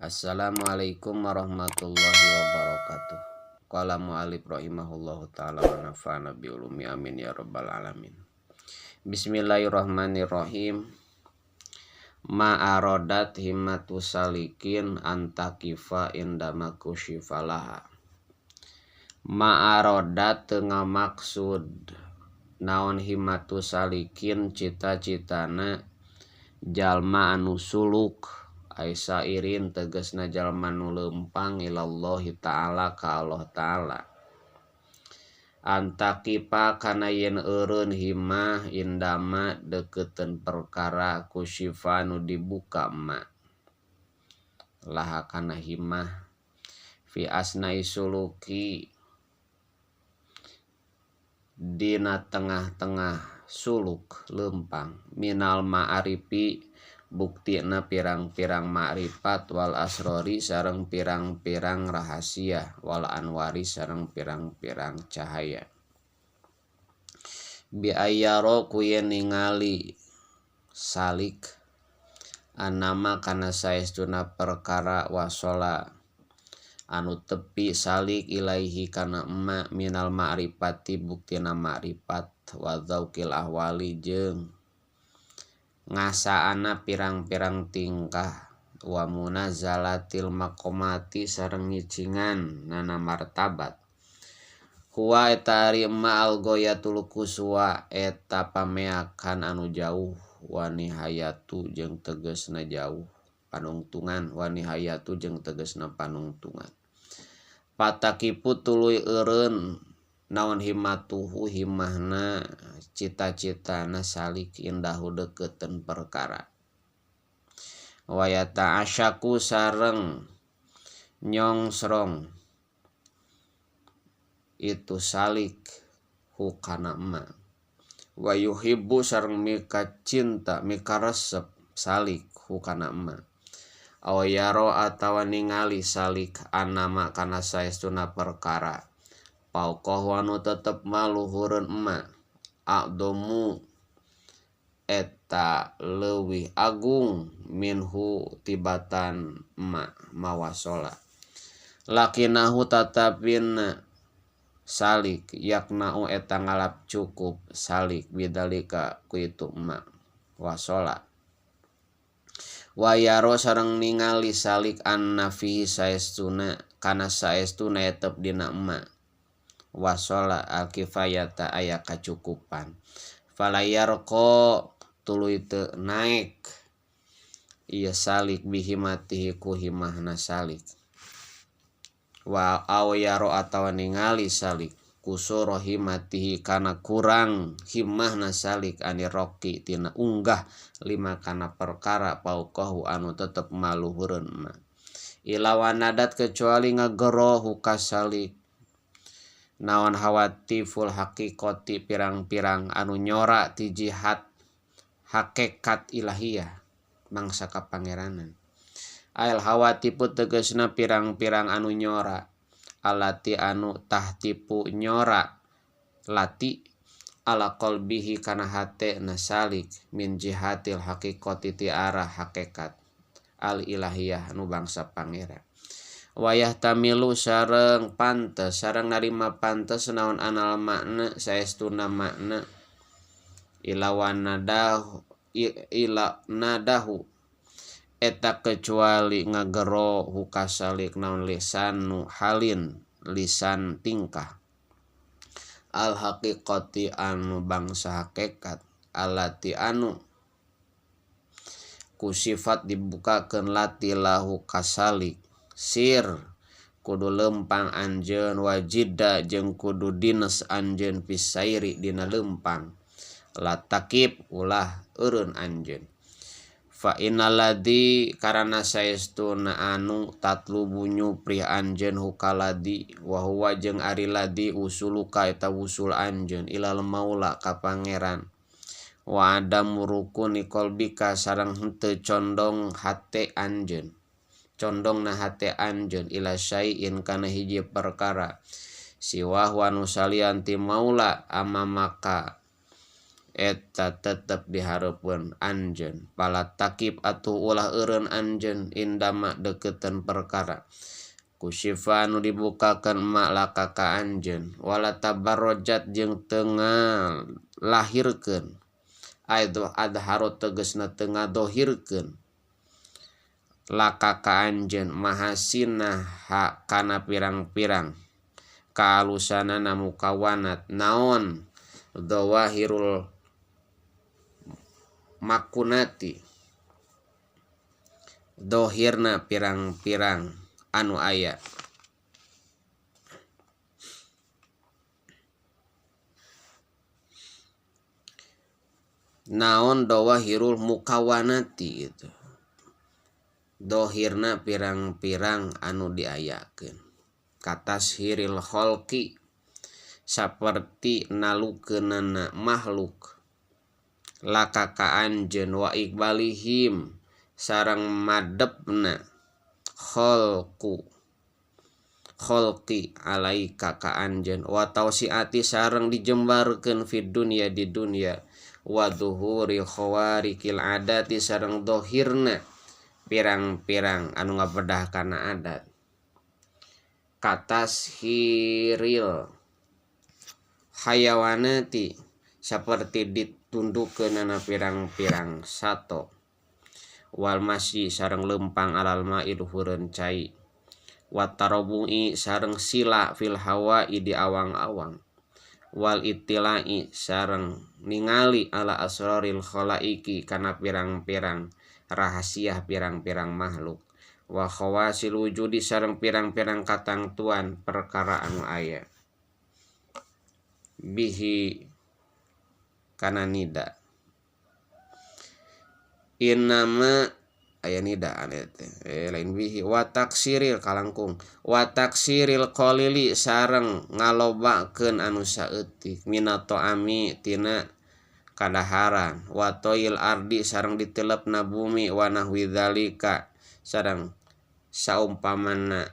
Assalamualaikum warahmatullahi wabarakatuh. Qala mu'allif rahimahullahu ta'ala wa nafa'ana bi ulumi, amin ya rabbal alamin. Bismillahirrahmanirrahim. Ma arodat himmatu salikin antakifa indama kusyifalaha. Ma arodat teu ngamaksud naon himmatu salikin cita-citana jalma anu suluk ai sairin tegesna jalma nu leumpang ilallahi ta'ala ka Allah ta'ala. Antakipa kana yen eureun himah indama deukeuteun perkara kusyifa nu dibuka ma laha kana himah fi asnai suluki dina tengah-tengah suluk leumpang minal ma'arifi buktina pirang-pirang ma'rifat wal asrori sareng pirang-pirang rahasia wal anwari sareng pirang-pirang cahaya. Bi ayyaro ku yen ningali salik anama kana saestuna perkara wasola anu tepi salik ilaihi kana emma minal ma'rifati buktina ma'rifat wa dzauqil ahwali jeung ngasaana pirang-pirang tingkah wa munazalatil maqamati sareng ngicingan nana martabat. Huwa eta ari emma al-ghayatul quswa eta pameakan anu jauh wa nihayatu jeung tegesna jauh panungtungan wa nihayatu jeung tegesna panungtungan. Patakipu tuluy eureun naon himmatuhu himahna cita-citana salik indahu deukeuteun perkara. Wa yata'asyaku sareng nyongsrong itu salik hukana emma. Wa yuhibbu sareng mika cinta mika resep salik hukana emma. Aw yaro atawa ningali salik anama kana saestuna perkara. Paukoh wanu tetep maluhureun emma a'domu eta leuwih agung minhu tibatan emma mawasola. Lakinahu tatapin salik yaknau eta ngalap cukup salik bidalika ku itu emma wasola. Wayaro sareng ningali salik anna fihi saestuna kana saestuna etep dina emma wasola al-kifayata aya kacukupan. Falayarqa tuluy teu naek ieu salik bihimatihi ku himahna salik. Wa aw yaro atawa ningali salik kusura himatihi kana kurang himahna salik aniroki tina unggah lima kana perkara pauqahu anu tetep maluhureun ma. Ilawanadat kecuali ngagero hukasalik naon hawatiful haqiqati pirang-pirang anu nyora ti jihad hakikat ilahiyah mangsa kapangeranan. Ail hawatipu tegesna pirang-pirang anu nyora alati anu tahtipu nyora lati ala qalbihi kana hate nasalik min jihatil haqiqati ti arah hakikat al ilahiyah anu bangsa pangeran. Wayah tamilu sareng pantes sareng narima pantes naon anal makna saestuna makna ilawan nadahu ila nadahu eta kecuali ngagero hukasalik naon lisanu halin lisan tingkah al haqiqati anu bangsa hakikat alati anu ku sifat dibukakeun lati lahu kasalik sir kudu lempang anjeun wajida jeung kudu dines anjeun pisairi dina lempang latakib ulah eureun anjeun. Fa innalladzi karana saestuna anu tatlubu nyupri anjeun hukaladi wa huwa jeung ari ladi usuluka eta wusul anjeun ilal maula ka pangeran wa adamu rukuni qalbika sareng henteu condong hate anjeun condong na hate anjeun ila syai'in kana hiji perkara siwah wa nu salian ti maula ama maka Eta tetep dihareupeun anjeun pala takib atuh ulah eureun anjeun indama deukeutkeun perkara kusifa nu dibukakeun ma laka ka anjeun wala tabarrojat jeung teu ngalahirkeun aidu adharo tegasna teu ngadohirkeun laka ka anjeun mahasinah ha kana pirang-pirang kaalusanana mukawanat naon dawahirul makunati dohirna pirang-pirang anu aya naon dawahirul mukawanati itu dohirna pirang-pirang anu diayakeun katashiril kholqi saperti nalukeunana makhluk laka ka anjeun wa iqbalihim sareng madepna kholqu kholqi alaika ka anjeun wa tausiati sareng dijembarkeun fid dunya di dunya wa dhuhuri khawariqil adati sareng dohirna pirang-pirang anu ngabedah kana adat katashiril hayawanati saperti ditundukeunana pirang-pirang sato wal masyi sareng leumpang alal ma'i luhureun cai wa tarabu'i sareng sila fil hawa'i di awang-awang wal ittila'i sareng ningali ala asraril khalaiki kana pirang-pirang rahasia pirang-pirang makhluk wa khawasil wujudi sareng pirang-pirang katangtuan perkara anu aya bihi kana nida innama aya nida ane teh lain bihi wa taksiril kalangkung wa taksiril qalili sareng ngalobakeun anu saeutik minat ta'ami tina kadaharan wa toil ardi sareng ditelepna bumi wa nahwi dzalika sareng saumpamana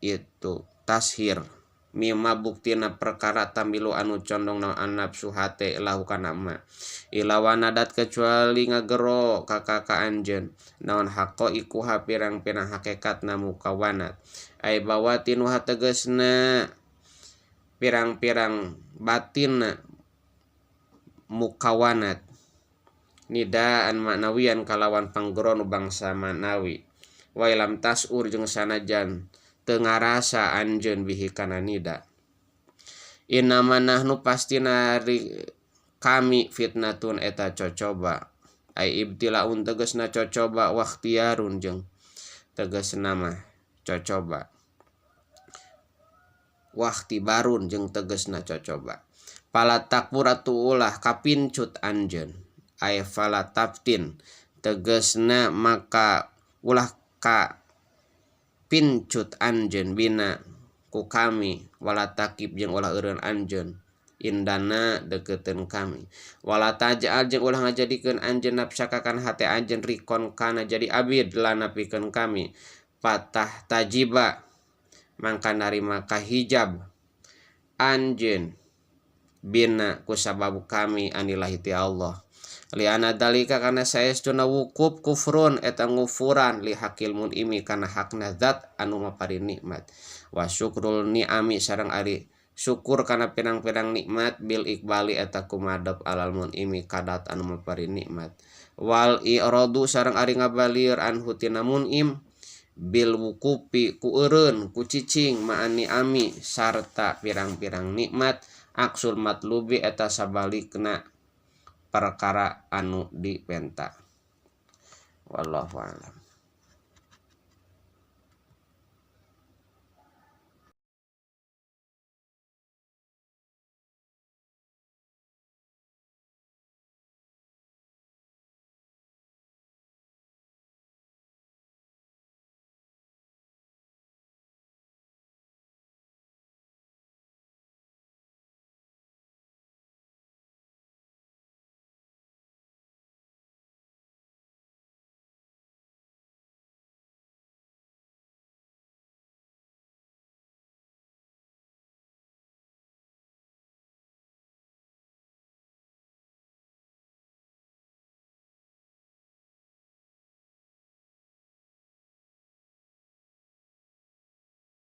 itu tashir mimma buktina perkara tamilu anu condong naon annafsu hate lahu kana ma ilawan adat kecuali ngagero ka ka anjeun naon haqaiquha pirang-pirang hakikatna mukawanat ai bawatin wa tegasna pirang-pirang batinna mukawanat nidaan maknawian kalawan panggero nu bangsa maknawi wa lam tasur jeung sanajan teu ngarasa anjeun bihi kana nida innama nahnu pastina ari kami fitnatun eta cocoba ai ibtilaun tegasna cocoba wa ikhtiyarun jeung tegasna mah cocoba wa ikhtibarun jeung tegasna cocoba pala takfur atuh ulah kapincut anjeun ay fala taftin tegasna maka ulah ka pincut anjeun bina ku kami wala takib jeung ulah eureun anjeun indana deukeutkeun kami wala taj'al jeung ulah ngajadikeun anjeun nafsaka kana hate anjeun rikon kana jadi abid lana pikeun kami patah tajiba mangka narima kahijab anjeun bina ku sabab kami anillahi ti Allah liana dalika kana saestuna wukuf kufrun eta ngufuran li hakil munimi kana hakna zat anu mapari nikmat wa syukrul ni'ami sareng ari syukur kana pirang-pirang nikmat bil iqbali eta kumadep alal munimi kadat anu mapari nikmat wal i'radu sareng ari ngabalir anhu tina munim bil wukufi ku eureun ku cicing ma'ani ami sarta pirang-pirang nikmat aksul matlubi eta sabalikna perkara anu dipenta. Wallahu a'lam.